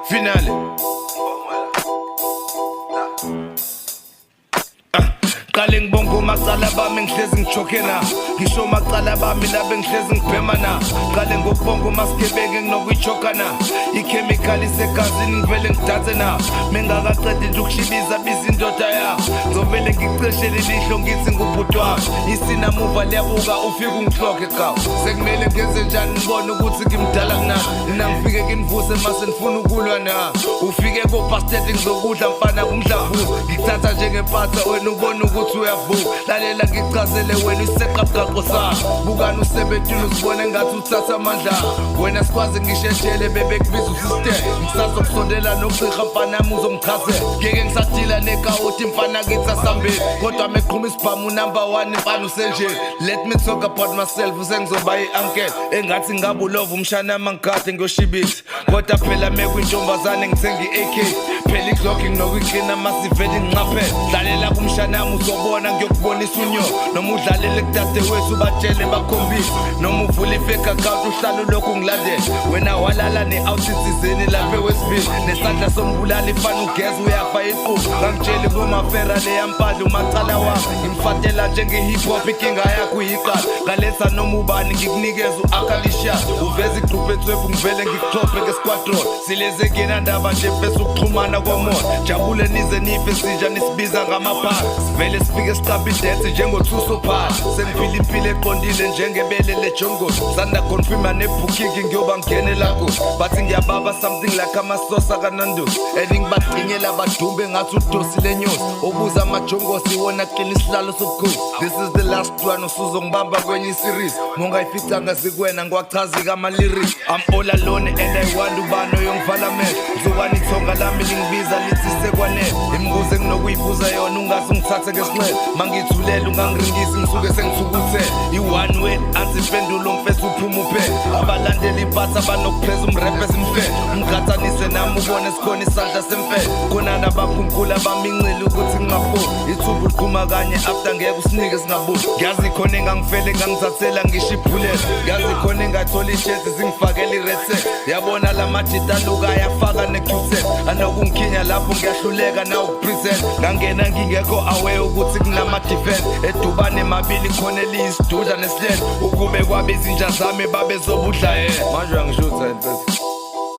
Finale. Qale ngibonga umacala bami ngihlezi ngichoke na, ngisho macala bami labe ngihlezi ngibhema na. Qale ngokubonga umasgebenge nginokuyichoka na, ikhemikhali isegazini ngivele ngidatse na. Mengakaqedi nje ukushibiza biza indoda ya, ngizovele ngikuceshele ilihlo ngithi ngubhuti wami. Isinamuva liyabuka ufike ungihloke gawu, sekumele ngenze njani ngibone ukuthi ngimdala kunani? Nina ngifike nginivuse mase nifuna ukulwa na. Ufike kobhastedi ngizokudla mfana kumdlavuza, ngikuthatha njengempatha wena ubona ukuthi uyavuka. Lalela ngichazele wena iseqa mgaqo sakho, bukani usebentini uzibone ngathi uthatha amandla. Wena sikwazi ngisheshele bebekubiza usister, ngisazokusondela nogqirha mfana yami uzongichazela. Ngeke ngisadila nekawuthi mfana kithi asambeni, kodwa meqhuma isibhamu number 1 mfana usenje. Let me talk about myself, usengizoba i-uncle engathi ngabe ulova umshana mangikade ngiyoshibisa, kodwa phela mekwintombazane ngithenga i-AK phela iGlock nginokuyiklina masivele nginqaphele. Dlalela kumshana wami uzobona ngiyokubonisa unyoko, noma udlalele kudadewethu batshele bakhombise, noma uvula i-fake account uhlale ulokhu ngilandela. Wena walala ne-outfit lapha eWestville, nesandla sombulali fana ugeza uyafa iqubu. Ngangitsheli kumafera leya mpahla umacala wami ngimfatela njenge-hip hop, inkinga yakho uyiqala ngaletha noma ubani ngikunikeza u-akalisha uveza igruphu etswebhu ngivele ngikuxhophe ngesquadron. Sileze ngenandaba nje mfesa ukuxhumana komoya, jabule nize nife sinja nisibiza ngamaphaka, sivele sifike siqaphe idensi njengothuso phala. Sengiphila impilo eqondile njengebele lejongosi, sanda confirma nebooking ngiyoba ngene lakho, bathi ngiyababa something like amasosa kaNandos, and ngibagqinyela badumbe ngathi udosi lenyosi, obuza amajongosi wona qina isihlalo sobukhosi. This is the last one usuzongibamba kwenye iseries, mongayificanga zikwena ngiwachazi kama-lyrics. I'm all alone and I wonder ubani oyongivala amehlo, mzukwane ithonga lami lingibiza lithi sekwanele. Imibuzo enginokuyibuza yona ungaze ungithathe ngesinxele, mangithulela ungangiringisi ngisuke sengithukuthele. I-one way athi impendulo mfethu uphuma uphele, abalandeli impatha abanokupheza umrephe simfele, umqhathanise nami ubone sikhona isandla semfele. Khona nabakhunkula bamincile ukuthi ngingafuni ithuba liqhuma kanye after ngeke usinike singabuzi. Ngiyazi khona engangifele ngangithathela ngisho ibhulela, ngiyazi khona engathola ishezi zingifakela i-red. Yabona la majita aluka ayafaka ne-Q10 anokungikhinya lapho ngiyahluleka na ukupresent. Ngangena ngingekho aware ukuthi kunama-defense edubane mabili khona eliyisidudla nesilele, ukube kwabe izinja zami babezobudla yena. Manje uyangishutha mfethu.